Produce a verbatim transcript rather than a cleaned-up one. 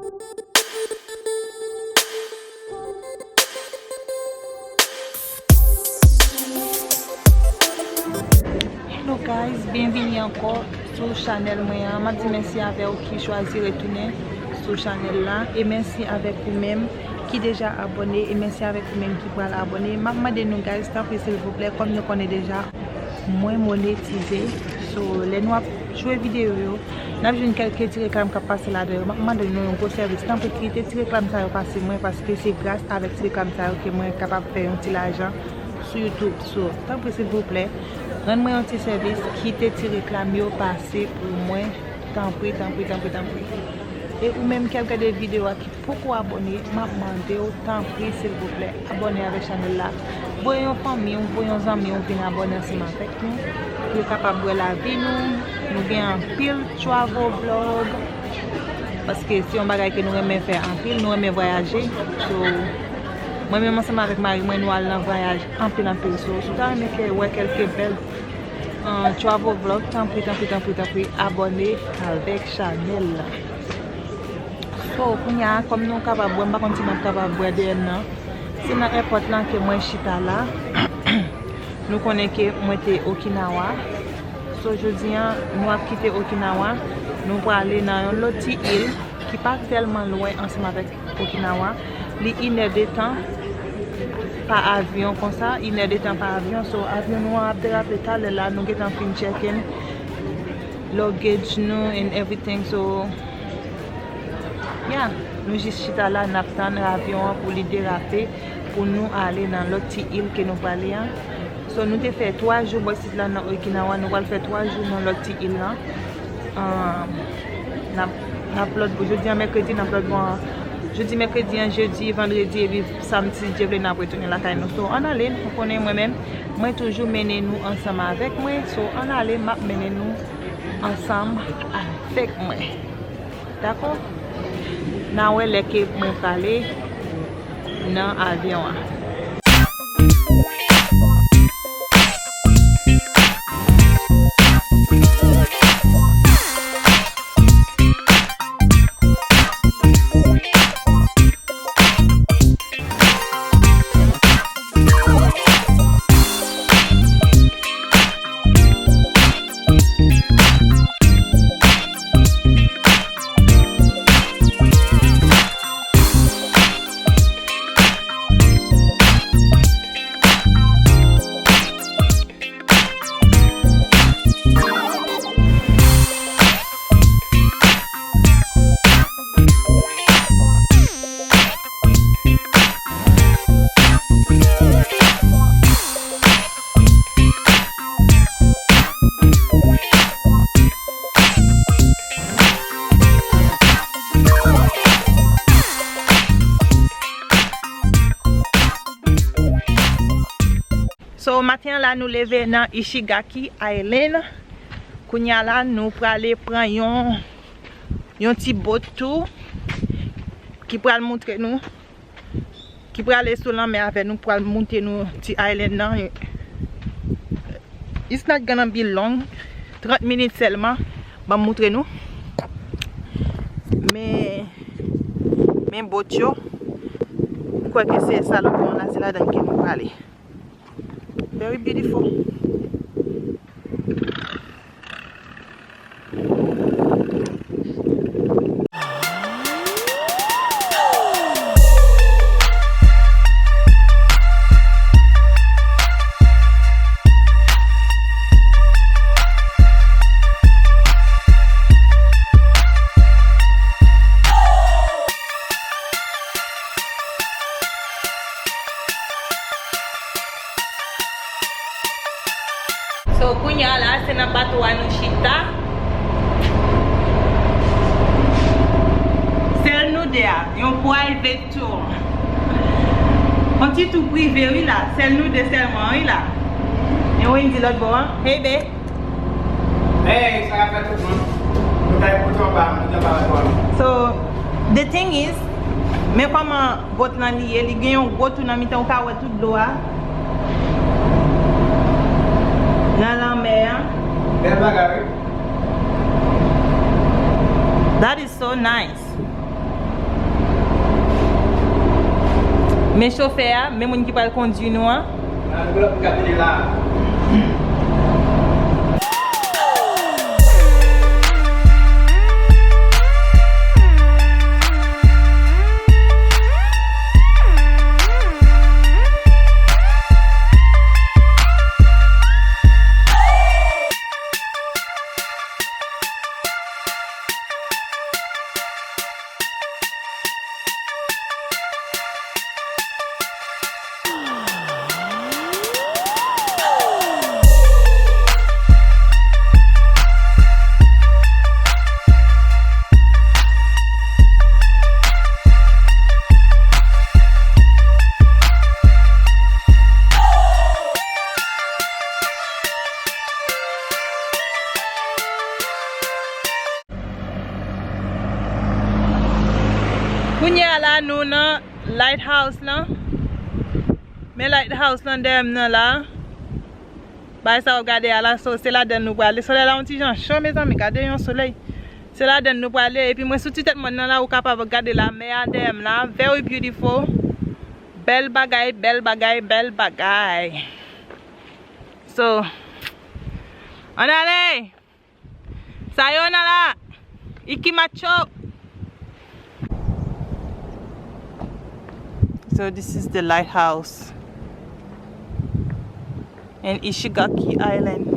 Hello guys, byenvini ankò sou chanèl mwen an. M ap di mèsi avè w ki chwazi retounen sou chanèl la. E mèsi avèk ou menm ki deja abòne. E mèsi avèk ou menm ki pral abòne. M ap mande nou guys, tanpri silvouplè, kòm nou konnen deja, mwen monetize. So, lè nou ap jwe videyo yo, n ap jwenn kèlke ti reklam k ap pase ladan yo. M ap mande nou yon gwo sèvis. Tanpri, kite ti reklam sa yo pase mwen, paske se gras avèk ti reklam sa yo ke mwen kapab fè yon ti lajan sou YouTube. So, tanpri, silvouplè, rann mwen yon ti sèvis, kite ti reklam yo pase pou mwen. Tanpri, tanpri, tanpri, tanpri. E ou menm k ap gade videyo a ki poko abòne, m ap mande w, tanpri, silvouplè, abòne avèk chanèl la. Voye yon fanmi w, voye yon zanmi w vin abòne ansanm avèk nou, pou yo kapab wè lavi nou. Nou gen anpil travel vlog, paske se yon bagay ke nou renmen fè anpil, nou renmen vwayaje. So, mwen menm ansanm avèk mari mwen, nou al nan vwayaj anpil, anpil. So, si w ta renmen fè, wè kèlke bèl, uh, travel vlog, tanpri, tanpri, tanpri, tanpri, abòne avèk chanèl la. So, kounye a, kòm nou kapab wè, m pa konn si n ap kapab wè dèyè m nan. Se nan èpòt lan ke mwen chita la. Nou konnen ke mwen te Okinawa. So, jodi a, nou ap kite Okinawa. Nou prale nan yon lòt ti il ki pa tèlman lwen ansanm avèk Okinawa. Li inè de tan pa avyon konsa, inè de tan pa avyon. So, avyon nou an ap derape talè la, nou gentan fin check in luggage nou and everything. So, yeah, nou jis chita la, n ap tann avyon an pou li derape, pou nou ale nan lòt ti il ke nou prale an. So, nou te fè twa jou bò isit la nan Okinawa, nou pral fè twa jou nan lòt ti il lan. Ahn, n ap, n ap lòt bò. Jodi a mèkredi, n ap lòt bò an. Jodi, mèkredi an, jedi, vandredi, epi samdi, si Dye vle, n ap retounen lakay nou. So, ann ale, nou konnen mwen menm, mwen toujou mennen nou ansanm avèk mwen. So, ann ale, m ap mennen nou ansanm avèk mwen. Dakò? N a wè lè ke mwen prale nan avyon an. So, maten an la, nou leve nan Ishigaki Island. Kounye a la, nou prale pran yon, yon ti boat tour ki pral montre nou, ki prale sou lanmè avè nou, pral montre nou ti island nan. It's not gonna be long, trant minit sèlman, ban m montre nou. Men, men boat yo, m kwè ke se sa lòt bò an la, se ladan ke nou prale. Very beautiful. So, kounye a la, se nan bato a nou chita. Sèl nou de a, yon private tour. Yon ti tou prive, wi, la. Sèl nou de sèlman, wi, la. E Wendy lòt bò an. Hey, babe. Hey, sa k ap fèt tout moun? Nou kay kote anba, nou te anba la. So, the thing is, men kòman boat lan li ye, li gen yon gwo tou nan mitan, ou ka wè tout dlo a nan lanmè a. Bèl bagay, wi. That is so nice. Men chofè a, men moun ki pral kondui nou an. Kounye a la, nou nan Lighthouse lan. Men Lighthouse lan dèyè m nan la. Bagay sa w ap gade a la, so, se ladan nou prale. Solèy la yon ti jan cho, mezanmi, gade yon solèy. Se ladan nou prale, epi mwen sou ti tèt mòn nan la, ou kapab gade lamè a dèyè m la. Very beautiful. Bèl bagay, bèl bagay, bèl bagay. So, ann ale! Sayonara! Ikimacho! So this is the lighthouse in Ishigaki Island.